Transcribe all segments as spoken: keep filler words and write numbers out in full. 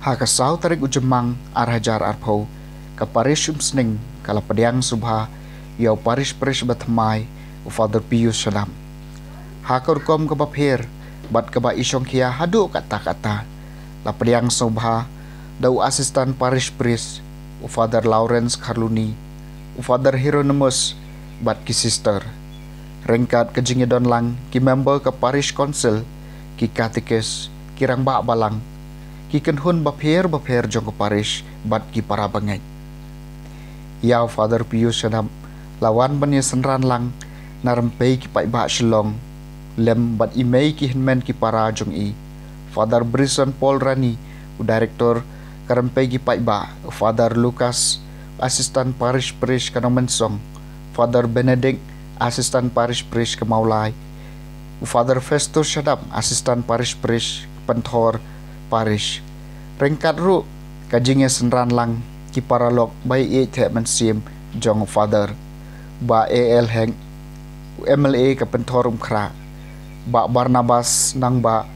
Ha ka saw tarik u Jymmang ar hajar arphew, ka Parish Umsning ka la pdiang sngewbha ïa u Parish Priest bathymmai, u Father Pius Shadap. Ha ka rukom kaba pher bad kaba i shongkhia haduh katta katta, la pdiang sngewbha da u Assistant Parish Priest, u Father Lawrence Kharluni, u Father Hieronymus bad ki sister. Ryngkat ka jingïadon lang ki member ka Parish Council, ki katikis, ki rangbah balang, ki kynhun bapher bapher jong ka parish bad ki para bangeit. Ïa u Father Pius Shadap la wan ban ïasynran lang na rympei ki paidbah Shillong, lem bad i mei ki hynmen ki para jong i, Father Brison Paul Rani, u director ka rympei ki paidbah, u Father Lucas, Assistant Parish Priest ka Nongmensong, Father Benedict, Assistant Parish Priest ka Mawlai, u Father Festus Shadap, Assistant Parish Priest, Pynthor Parish. Ryngkat ruh ka jingïasynran lang ki paralok ba ïeit theh mynsiem jong u Father, Bah A L Hek, u M L A ka Pynthor Umkhrah, Bah Barnabas Nangbah,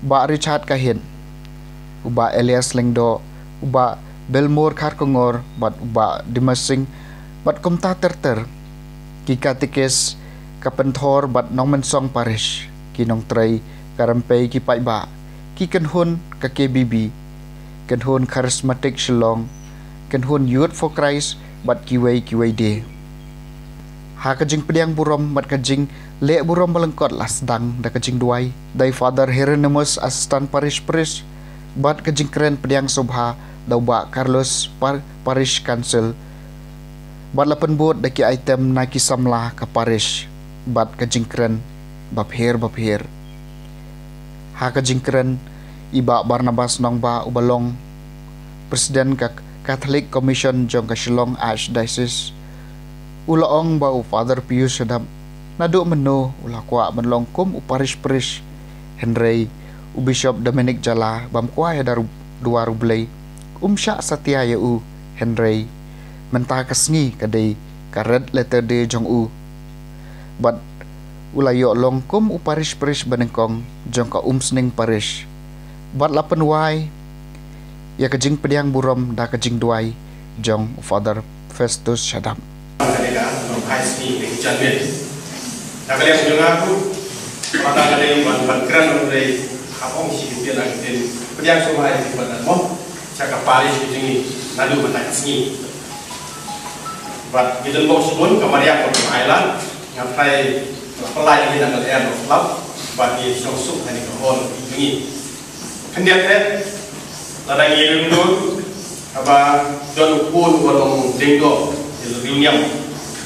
Bah Richard Kahit, u Bah Elias Lyngdoh, u Bah Belmore Kharkongor bad u Bah Dimasing, bad kumta ter ter ki katikis ka Pynthor bad Nongmensong Parish, ki nongtrei ka rympei ki paidbah, ki kynhun ka K B B, kynhun Charismatic Shillong, kynhun Youth for Christ bad kiwei kiwei de. Ha ka jingpdiang burom bad ka jingleh burom ba lyngkot la sdang da ka jingduwai da i Father Hieronymus, Assistant Parish Priest, bad ka jingkren pdiang sngewbha da u Bah Carlos, Par-, Parish Council, bad la pynbud da ki item na ki samla ka parish bad ka jingkren bapher bapher. Ha ka jingkren, i Bah Barnabas Nongbah, uba long President ka Catholic Commission jong ka Shillong Archdiocese, u la ong ba u Father Pius Shadap naduh mynno u la kwah ban long kum u Parish Priest, hynrei u Bishop Dominic Jala, bym kwah ïada ru-, duwar U Blei, um shah satia ïa u, hynrei mynta ka sngi ka dei ka Red Letter Day jong u. Bad u la ïoh long kum u Parish Priest banyngkong jong ka Umsning Parish. Bad la pynwai ïa ka jingpdiang burom da ka jingduwai jong u Father Festus Shadap. Ka dei ka nongbah sngi ka janmiet. Na ka liang jong nga ruh, pata ka dei ban, ban kren ruh dei, hap ong shi ktien ar ktien, pdiang sngewbha ïa ki paidbah mo sha ka parish ka jong ngi naduh mynta ka sngi. Bad ngi don bok shibun ka mariang bad ka ailad, nga tharai la pynlait ïa ngi na ka lyer bad ka lap, bad ngi shong suk ha kane ka hall ka jong ngi. Khyndiat eh, lada ngi ïa ring dur, haba don u khun uba long dieng doh, ïa la riewniam,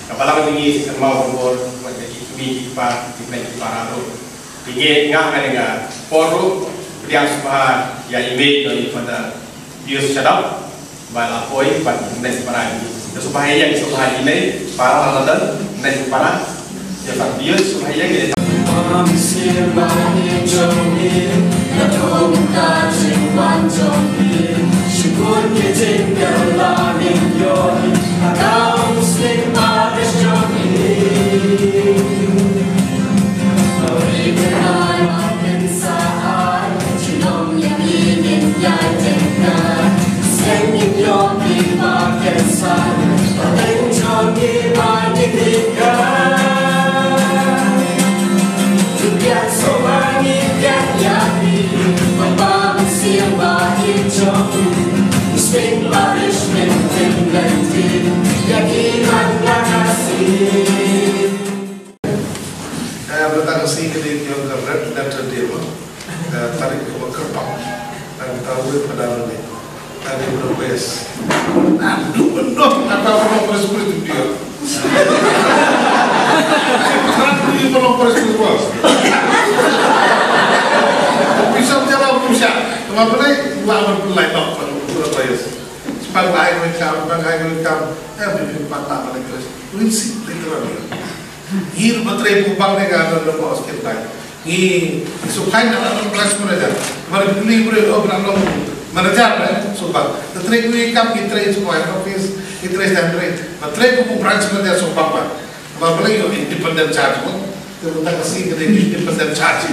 ka balang jong ngi shu kynmaw khubor bad ïa ki kmie ki kpa, ki kmie ki para ruh. Te ngi ngah ha kane ka por ruh, pdiang sngewbha ïa i mei jong i Father Pius Shadap, ba la poi bad i kmie ki para. Te sngewbha ïa i, sngewbha ïa i mei para la don, kmie ki para. Ïa Father Pius sngewbha ïa i. Eh, mynta ka sngi ka dei ka Red Letter Day mo. Eh, tarik kaba kyrpang. Nangta u dei pada mynne. Ka dei u dei best. Naduh mynno kata u long Parish Priest dia. Naduh u long Parish Priest. Bisa berjalan, bisa. Tama pernah, wah, berpelai, no, pada u dei best. Sebagai ai ko kam, sebagai ai ko kam. Eh, bimbing patah pada Kris. We'll see later on. Ngin ba trei pubang ne ka don da bos kit bai. Ngi sukai na don branch manager. Mari beli beri oh beri long manager ne sukai. Ba trei ku kam ki trei sukai office ki trei dan trei. Ba trei ku branch manager sukai ba. Ba beli yo independent charge mo. Tu tak kasi kena independent charge.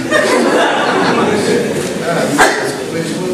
Ah, trei sukai.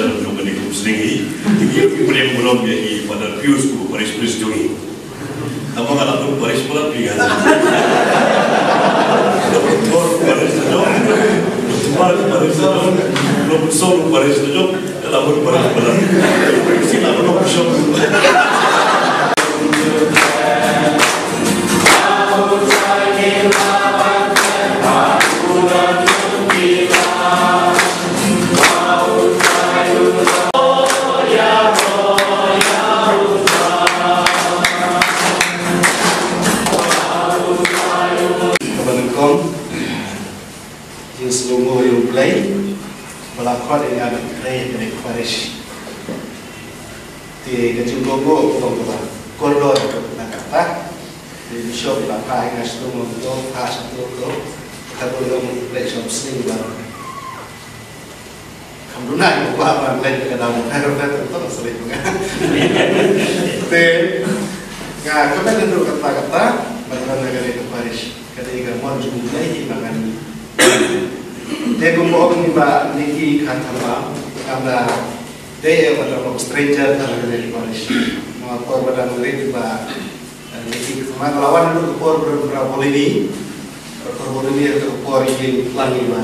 Pastor jong kane ka umsning hi. Ngi ïa ki pyrshang burom ïa i Father Pius kum u parish priest jong ngi. Namar nga la bud parish palat phi ka. Bud parish jong. Bud parish jong. Bud parish jong. Ka la bud parish palat. Si la bud parish jong. Kaba nyngkong, jingslongo ïa U Blei ba la khot ïa nga ban trei ha kane ka parish. Te ka jingslongo ka long kaba kordor na kata. Te Bishop la phah ïa nga sha to, mo to, phah sha to, to. Kata ka long U Blei sha u sning ba Kam duna ïa ka ban leit ka dang, ka dang, ka dang, ka dang, ka dang. Te nga kmen ïa ka kata, kata ba ngan leit ka parish. Ka dei ka mon jong U Blei hi ba ngan. Te kumba ong i Bah Nicky Kharthanwam, kam da dei ïa ba dang stranger ha ka parish. Namar por ba dang leit ba Lei ki, ma nga la wan ha ka por Brother Bolini. Brother Bolini ha ka por ïing lang ïa ba,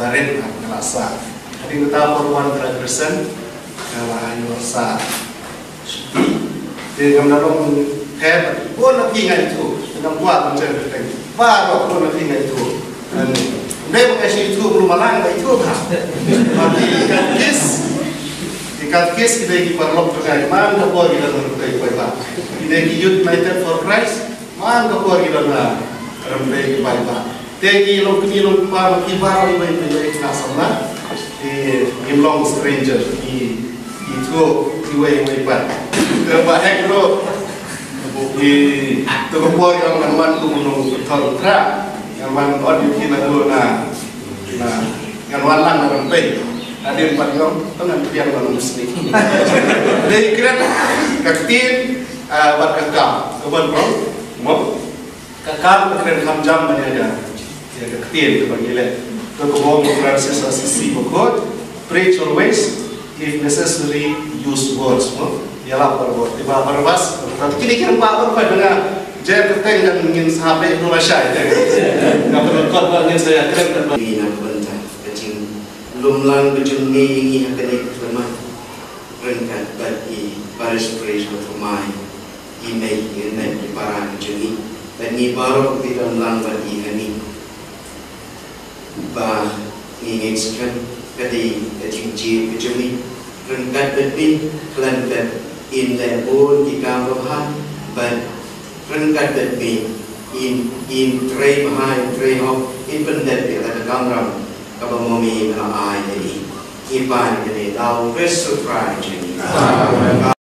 ba rit ha ka la sah. Hadien kata por wan Brother Grierson, nga la ïoh sah shuti. Te ngam da long thep, bun na phi nga ithuh, ngam kwah ban jem kyrteng. Baroh bun na phi nga ithuh. Ym dei ba nga shu ithuh bun, ma nga ithuh ha. Ki katekis, ki katekis ki dei ki paralok jong nga, man ka por ki don rympei Baibl. Ki dei ki Youth United for Christ, man ka por ki don rympei Baibl. Te ki long kmie long kpa, ma ki baroh iwei pa iwei ki nang samla. Ki ngim long stranger, ki ithuh iwei iwei pat. Te ba hek ruh. Ki, to ka por ïa ngan wan kum u nongpynthor u Trai. Ngan wan ot ïa ki na u na, na, ngan wan lang na rympei. Hadien pat ïa to ngan pdiang na u sni. Dei kren ka ktien, ah, bad ka kam. Ka ban rong, mo? Ka kam ka kren kham jam ban ïa ka, ïa ka ktien kaba ngi leh. Ka kaba ong Francis Assisi Bakhuid, preach always, if necessary, use words, mo? Ïalap barabor, te Bah Barnabas, kine ki rympa barabor, ba nga jer kyrteng ngan ngin sa hap leh dur lashai. Nga pynlong kot ba ngin sa ïa kren kyrpang. Ngi na ka bynta ka jinglum lang ka jong ngi, ngi ha kane ka kyrdan ryngkat bad i parish priest ba thymmai. I mei, i mei, i para ka jong ngi. Bad ngi baroh ngi dang lang bad i hangne. Ba ngi ngeit skhem ka dei ka jingjia ka jong ngi. Ryngkat bad me, khlem bad in leh bun ki kam babha. Bad ryngkat bad me, in, in trei bha, in trei hok, in pyndep ïa kata ka kamram kaba ma me me la ai ïa i. Ngi pan ïa kane da u Khrist u Trai jong ngi. Amen.